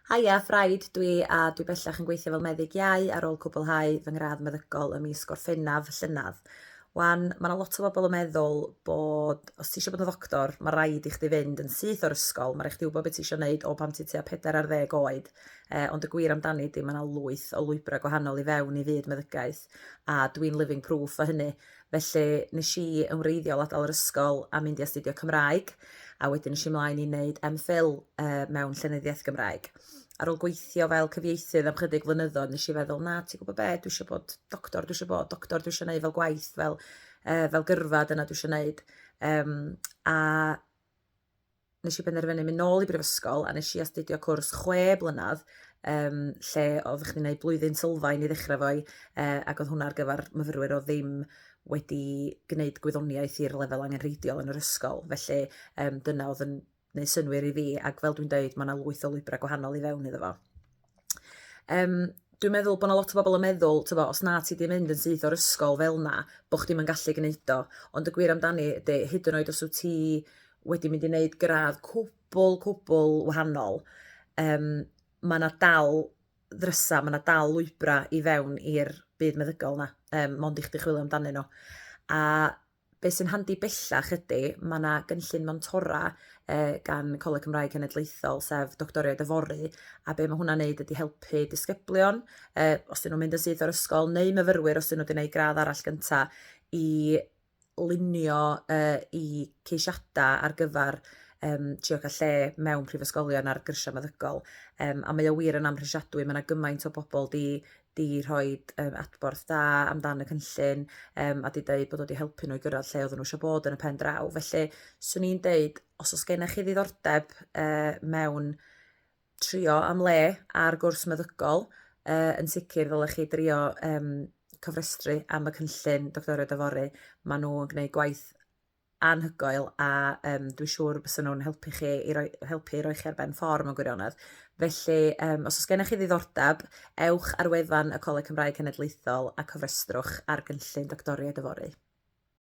Haia, Ffraid dwi a dwi bellach yn gweithio fel meddyg iau ar ôl cwblhau fy ngradd meddygol ym mis Gorffennaf llynedd. Wan, mae 'na lot o bobl yn meddwl bod os ti eisiau bod yn ddoctor, mae rhaid i chdi fynd yn syth o'r ysgol, mae rhaid chdi wybod beth ti eisiau gwneud o pan ti tua 40 oed. Eh, ond y gwir amdani 'di mae 'na lwyth o lwybrau gwahanol i fewn i fyd meddygaeth a dwi'n living proof o hynny. Felly nes i yn wreiddiol adael yr ysgol a mynd i astudio Cymraeg, a wedyn es i mlaen i wneud MPhil uh, mewn llenyddiaeth Gymraeg. Ar ôl gweithio fel cyfieithydd am chydig flynyddoedd, nes i feddwl, na, ti'n gwybod be, dwi eisiau bod doctor, dwi eisiau bod doctor, dwi eisiau gwneud fel gwaith, fel, uh, fel gyrfa, dyna dwi eisiau gwneud. Um, a nes i benderfynu mynd nôl i brifysgol a nes i astudio cwrs 6 blynedd um, lle oedd chdi'n gwneud blwyddyn sylfaen i ddechrau fo'i uh, ac oedd hwnna ar gyfer myfyrwyr oedd ddim wedi gwneud gwyddoniaeth i'r lefel angenrheidiol yn yr ysgol. Felly um, dyna oedd yn gwneud synnwyr i fi ac fel dwi'n deud mae yna lwyth o lwybrau gwahanol i fewn iddo fo. Um, dwi'n meddwl bod 'na lot o bobl yn meddwl, tibod, os na ti 'di mynd yn syth o'r ysgol fel 'na, bod chdi'm yn gallu gwneud o. Ond y gwir amdani ydy, hyd yn oed os wyt ti wedi mynd i wneud gradd cwbl, cwbl wahanol, um, mae 'na dal ddrysau, mae 'na dal lwybrau i fewn i'r byd meddygol 'na, um, mond i chdi chwilio amdanyn nhw. A Be sy'n handi bellach ydy, mae 'na gynllun mentora gan Coleg Cymraeg Cenedlaethol, sef Doctoriaid Yfory, a be mae hwnna'n neud ydy helpu disgyblion, os 'dyn nhw'n mynd yn syth o'r ysgol, neu myfyrwyr os 'dyn nhw 'di neud gradd arall gynta, i lunio eu ceisiadau ar gyfer trio cael lle mewn prifysgolion ar gyrsiau meddygol. A mae o wir yn amhrisiadwy, mae 'na gymaint o bobl 'di 'di rhoid yym adborth da amdan y cynllun yym a 'di deud bod o 'di helpu nhw i gyrraedd lle oedden nhw eisiau bod yn y pen draw. Felly 'swn i'n deud os oes gennych chi ddiddordeb yy mewn trio am le ar gwrs meddygol yy yn sicr ddylech chi drio yym cofrestru am y cynllun Doctoriaid Yfory. Maen nhw yn gwneud gwaith anhygoel a yym dwi'n siŵr fysa nhw'n helpu chi i roi helpu i roi chi ar ben ffordd mewn gwirionedd. Felly yym os oes gennych chi ddiddordeb, ewch ar wefan y Coleg Cymraeg Cenedlaethol a cofrestrwch ar gynllun Doctoriaid Yfory.